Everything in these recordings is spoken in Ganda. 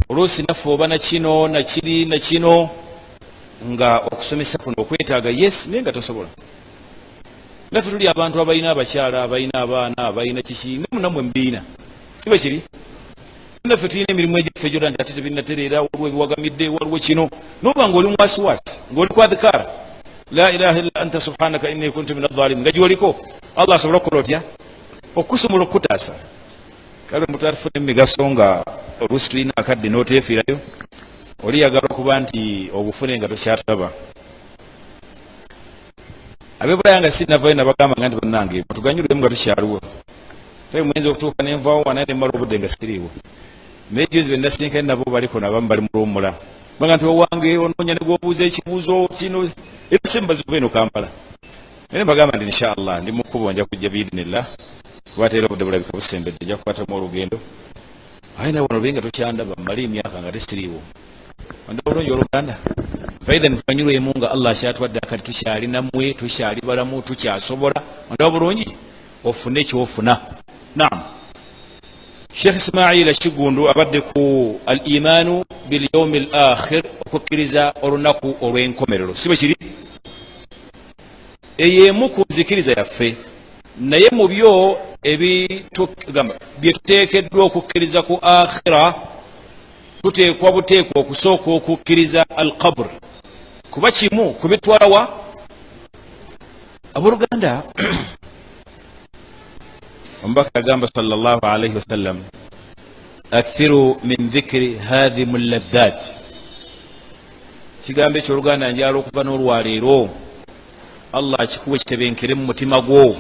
Oluusi naffe oba nakino nakiri nakino nga okusomesa kuno okwetaaga, yes, naye nga tosobola. Naffe tuli abantu abalina abakyala, abalina abaana, abalina kiki, namunamwe mubiina, si bwe kiri? Naffe tulina emirimu egyaffe gyona nti ate tebinatereera, waliwo ebiwagamidde, waliwo kino, noba nga oli muwasiwasi, ngaoli ku adhikaara la ilaha illa anta subhanaka inni kuntu min adhalimin, nga gyoliko Allah asobola okukola otya okusumula okukutaasa. Kale mutatufune emigaso nga oluusi tulina akadde n'oteefiirayo, oli yagala okuba nti obufune nga tokyatulaba. Abebulaya nga sinavayo nabagamba nga nti bannange mutuganyulwemu nga tukyaliwo, taye muyinza okutuuka nenvawo wana nemala obudde nga siriiwo. Naye juzi benasinkanye nabo baliko nabamu bali muluwummula, baga nti owange onoonya negwobuuza ekibuuzo kino era simbazibu eno Kampala. Naye mbagamba nti inshallah ndi mukubo nja kujja biidinillah, kuba ate era obudde bulabika busembedde, nja kukwatamu olugendo. Aye nawe wano obenga tokyandaba, mmale emyaka nga tesiriiwo. Onda bulungi oluganda faithan tuganyulwemu nga Allah akyatwadde akati, tukyali namwe, tukyali balamu, tukyasobola. Onda bulungi ofune kyofuna. Naam, Sheikh Ismaila Kigundu abadde ku al imanu bil yaumi al akhir, okukkiriza olunaku olw'enkomerero, si bwe kiri? Eyo emu ku nzikiriza yaffe, naye mu byo ebitugamba bye tuteekeddwa okukkiriza ku akhira, tuteekwa buteekwa okusooka okukkiriza al qabr, kuba kimu kubitwalawa. Abooluganda, omubaka yagamba sallallahu alaihi wasallam, akthiru min dhikri hadhimu ladhat. Kigambo ekyo oluganda njala okuva n'olwaleero Allah akikuwa ekitebenkere mu mutima gwo,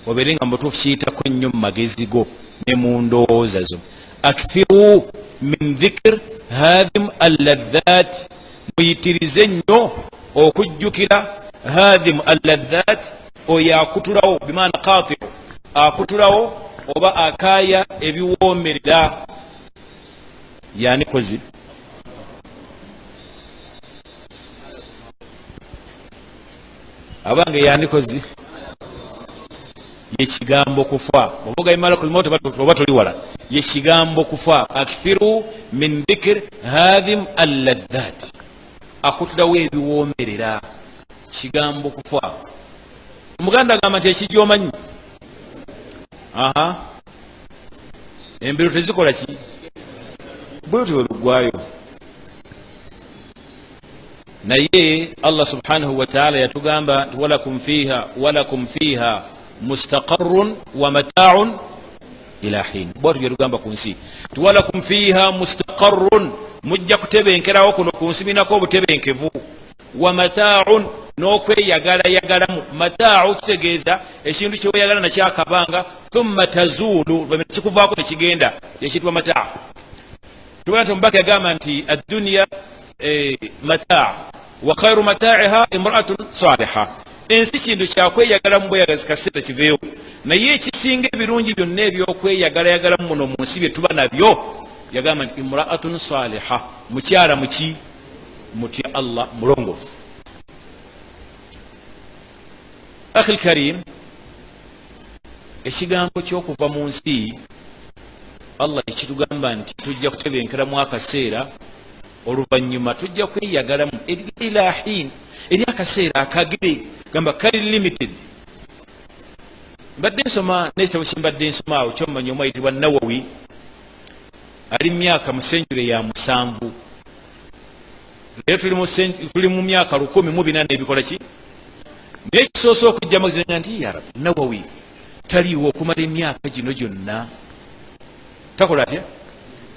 obeere nga mubutuufu kiyitako nnyo mu magezi go ne mu ndowooza zo. Akthiru min dhikr hadhim alladhat, muyitirize nnyo okujjukira hadhim alladhat, oyo akutulawo, bimaana qatiu, akutulawo oba akaaya ebiwoomerera. Yani kozi abange, yandikozi yekigambo kufa obuga malakul maut oba toli wala, yekigambo kufa. Akthiru min dhikr hadhim alladhat, akutulawo ebiwoomerera, kigambo kufa. Omuganda agamba nti ekijja omanyi, aha, embiro tezikola ki bwetyo weluggwayo. Naye Allah subhanahu wataala yatugamba nti walakum fiha, walakum fiha mustaqarun wa mataaun ila hin. Bwatu byatugamba ku nsi nti walakum fiha mustaqarun, mujja kutebenkerawo kuno ku nsi, binako obutebenkevu, wa mataaun, n'okweyagalayagalamu. Mataau kitegeeza ekintu kyeweyagala nakyakabanga, thumma tazuulu, kikuvaako nekigenda, kyekitibwa mataa. Tubona nti omubaka yagamba nti adduniya mataa wa khairu mataiha imraatun saliha. Ensi kintu kyakweyagalamu bweyagazi kaseera kiveewo, naye ekisinga ebirungi byonna ebyokweyagalagalamu muno mu nsi bye tuba nabyo, yagamba nti imraatun saliha, mukyala muki mutya Allah, mulongofu. Akhi lkarim, ekigambo kyokuva mu nsi Allah ekitugamba nti tujja kutebenkeramu akaseera, oluvannyuma tujja kweyagalamu ila hin, eri akaseera akagere, gamba kali limited. Mbadde nsoma n'ekitabo kyembadde nsoma awo kyomumanyi omu ayitibwa Nawawi, ali myaka mu senjure ya 7, leero tuli mu myaka 1400 n'ebikola ki. Naye kisoose okujja amagezi nti ya Rabbi, Nawawi taliiwo okumala emyaka gino gyonna, takola atya,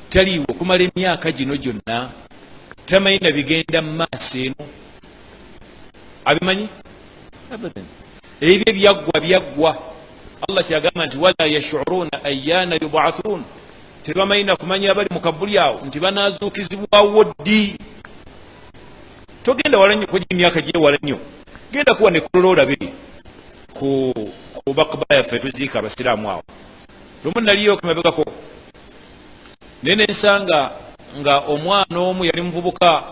taliiwo okumala emyaka gino gyonna, tamanyi na bigenda mu maaso eno, abimanyi abadan, ebyo byaggwa byaggwa. Allah kyagamba nti wala yashuruna ayana yubathun, tebamanyi na kumanya abali mu kabuli awo nti banazuukizibwawo ddi. Togenda wala nnyo, kuba emyaka gyewala nnyo, genda kuwa nekulolo olabe ku bakuba yaffe tuziika abasiraamu awo. Lumu naliyo kumabegako naye nensanga nga omwana omu yali muvubuka,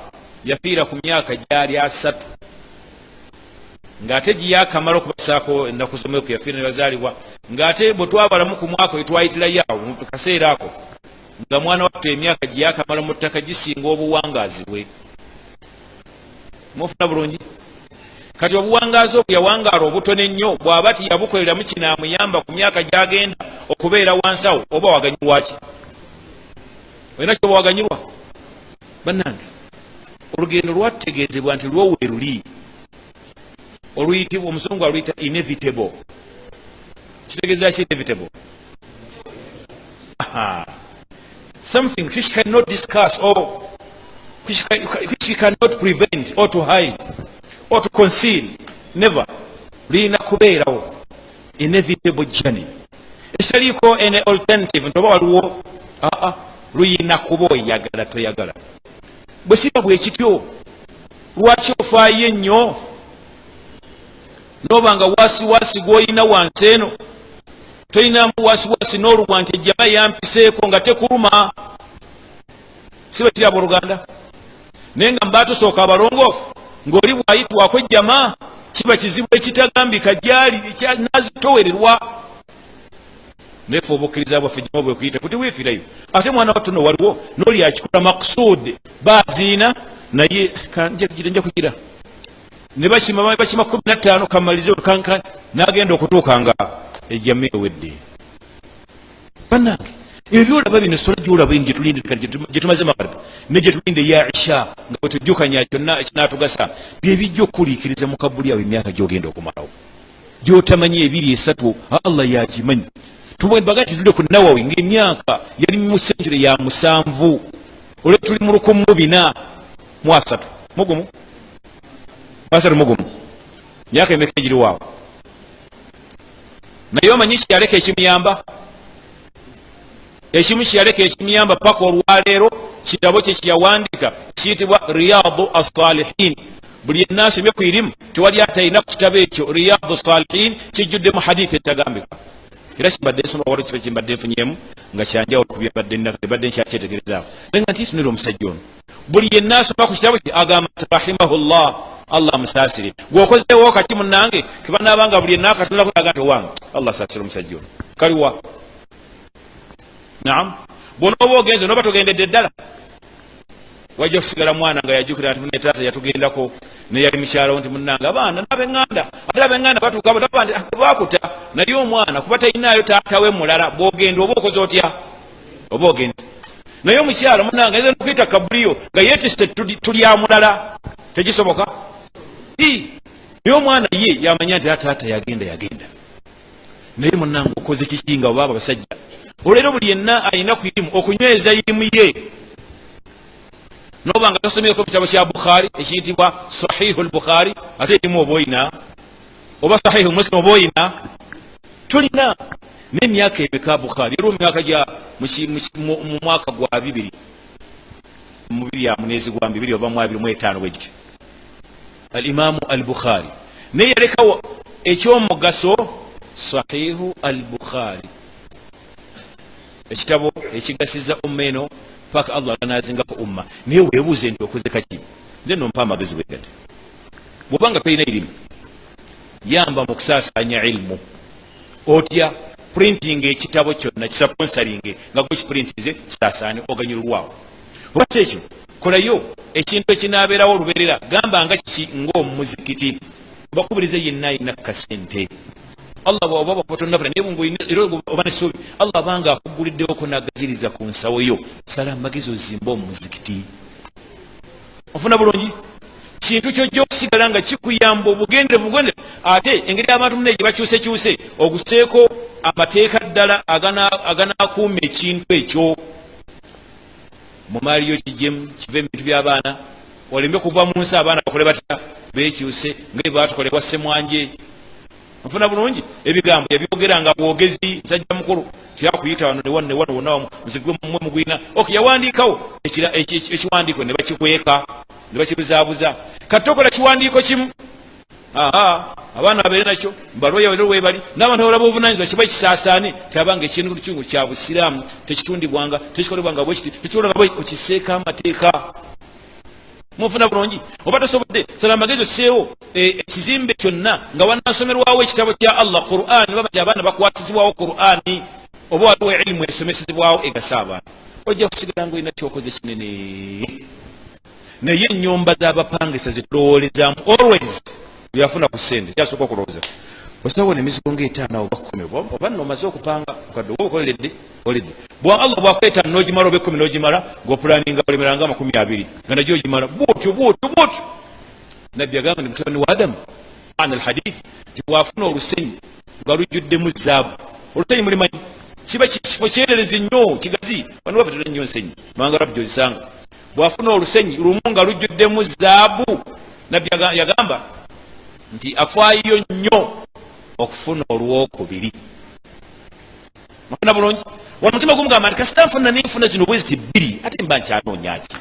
yafiira ku myaka gyali 30. Ng'ate giyakamala okubasaako ennaku z'omwezi yafiira ne bazaalibwa, ng'ate bwe twabalamu ku mwaka wetwayitirayo awo mu kaseera ako, nga mwana wattu emyaka giyakamala mu ttaka gisinga obuwangaazi bwe. Mufuna bulungi? Kati obuwangaazi obwo yawangaala obutono ennyo, bw'aba tiyabukoleramu kinaamuyamba ku myaka gy'agenda okubeera wansi awo, oba waganyulwa ki? Olina kyoba waganyulwa? Bannange, olugendo lwatutegeezebwa nti lwo weeruli oluyitibwa, omuzungu aluyita inevitable. Kitegeeza ki inevitable? Aha. Something which cannot discuss or which you cannot prevent or to hide or to conceal. Never. Liyina kubeerawo, inevitable journey ekitaliiko any alternative nti oba waliwo. Aa, luyina kuba, oyagala toyagala. Bwe kiba bwe kityo, lwaki ofaayo ennyo noba nga wasiwasi gw'olina wansi eno tolinamu wasiwasi n'olubwa nti ejjama yampiseeko nga tekuluma? Si bwe kiri, abooluganda? Naye nga mba tusooka abalongoofu, ng'oli bw'ayitwako ejjama kiba kizibu ekitagambika gyali nazitowererwa. Naye fe obukkiriza bwaffe jama bwekuyita kuti weefirayo. Ate mwana wattu no waliwo n'oli akikola maksud, baziina naye nja kugira ne bakima bakima 15 kamalize n'agenda okutuuka nga ejjama ewedde. Bannange, ebyo byolaba bino, sola gyolaba eno gyetulinde, gyetumaze magarib ne gyetulinde ya isha, nga bwe tujjukanya kyonna ekinatugasa, byebijja okukuliikiriza mu kabuli awo emyaka gyogenda okumalawo gyotamanyi ebiri esatu, Allah yakimanyi. Baga nti tudde ku Nawawi ngaemyaka yali mu century ya 7, olwo tuli mu 1431, 31. Myaka emeka egiriwaawo? Naye omanyi kiyaleka ekimuyamba, ekimu kiyaleka ekimuyamba paka olwaleero, kitabo kye kyeyawandiika kiyitibwa Riyadu Assalihin. Buli yenna asomye ku irimu tewali atalina ku kitabo ekyo Riyadu Salihin, kijjuddemu hadithi etagambika. Era kimbadde nsoma, waliwo kiba kimbadde nfunyemu nga kyanjawulo ku byabadde badde nkyakyetegerezaawo, naye nga ntitunira omusajja ono. Buli yenna asoma ku kitabo kye agamba nti rahimahullah, Allah amusaasire. Gweokozeewo kaki munnange kebanaabanga buli yenna akatunulako aga nti owange Allah asaasire omusajja ono? Kaliwa? Naam, bwonooba ogenze noba togendedde ddala, wajja kusigala mwana nga yajjukira nti mune taata yatugendako, neyali mukyalo nti munange abaana nabeŋŋanda. Ate abeŋŋanda batuuka bakuta, naye omwana kuba talinayo taata we mulala. Bwogenda oba okoze otya? Oba ogenze. Naye omukyalo munange ayinza nokuyita kabuliyo nga yetise tulya mulala, tekisoboka. Naye omwana ye yamanya nti taata yagenda, yagenda. Naye munange okoze kiki nga obaaba basajja? Olwero buli yenna alina ku irimu okunyweza irimu ye, noba nga tosomyeko ekitabo kya Bukhari ekiyitibwa Sahihu Lbukhari, ate erimu oba oyina, oba Sahihu Muslim oba oyina. Tolina n'emyaka emeka Bukhari era omyaka gya mu mwaka gwa bibiri mu bibiri amunezi gwa bibiri oba mu 25 bwe gityo. Alimamu Al Bukhari naye yalekawo ekyomugaso, Sahihu Al Bukhari, ekitabo ekigasiza umma eno paka Allah lanazingako umma. Naye weebuuze nti okoze kaki? Nze nompa amagezi bwe gati: bwobanga tolina irimu, yamba mu kusaasaanya ilimu. Otya? Printing ekitabo kyonna, kisponsoringe nga gwe kiprintinze, kisaasaane, oganyululwawo. Oba si ekyo, kolayo ekintu ekinaabeerawo olubeerera. Gamba nga kiki? Ng'omuzikiti. Bakubirize yenna ayina kasente, Allah bwaba tonafuna naye era oba nesuubi, Allah abanga akuguliddewoko nagaziriza ku nsawo yo, sala amagezi ozimbe omuzikiti. Ofuna bulungi kintu kyojja okusigala nga kikuyamba obugenderevu bugenderevu. Ate engeri abantu mune gye bakyusekyuse, oguseeko amateeka ddala aganakuuma ekintu ekyo mu maali yo, kijemu kive mu bintu by'abaana, oleme kuva mu nsi abaana bakole batya? Bekyuse nga bebatukolebwa Semwanje. Nfuna bulungi ebigambo yabyogera nga bwogezi, musajja mukulu tyakuyita wano newano newano wonna wamu nzigwe mumwe mugwina. Ok, yawandiikawo ekiwandiiko ne bakikweka ne bakibuzaabuza. Kati tokola kiwandiiko kimu, aha, abaana babeere nakyo, balwaya wero webali n'abantu abalaba obuvunanyizibwa, kiba kisaasaane tyabanga ekintu kimu kya busiraamu tekitundibwanga, tekikolebwanga bwekiti, tekikolebwanga bwe, okiseeko amateeka. Munfuna bulungi? Oba tosobodde, sala amagezi osseewo ekizimbe kyonna nga wanasomerwawo ekitabo kya Allah, Qur'an. Baba nti abaana bakwasizibwawo Qur'ani, oba waliwo ilimu esomesezebwawo egasa abaana, ojja kusigala nga olina kyokoze kinene. Naye enyumba z'abapangisa zitulowoolezaamu always. Yafuna ku ssente, kyasooka okulowooza, osabona emizigo ngaetaano awo bakumi, oba nno omaze okupanga okadde, oba okoleredde oledde. Bwa Allah bwakweta nogimala, oba 10 nogimala, ngaopulaninga olemeranga 20 nga nagyo ogimala, bwotyo bwotyo bwotyo. Nabbi agamba nti mutabani wa Adamu, ana alhadith, nti bwafuna olusenyi nga lujjuddemu zaabu. Olusenyi mulimanyi, kiba kifo kyererezi nnyo, kigazi. Wano waffe tula nnyo nsenyi, mawanga rabbi gyozisanga. Bwafuna olusenyi lumu nga lujjuddemu zaabu, nabbi yagamba nti afaayo nnyo okufuna olwokubiri. Mafuna bulungi? Wano omutima gumugamba nti kasita nfuna nenfuna zino bweziti bbiri, ate mba nkyanoonyaki?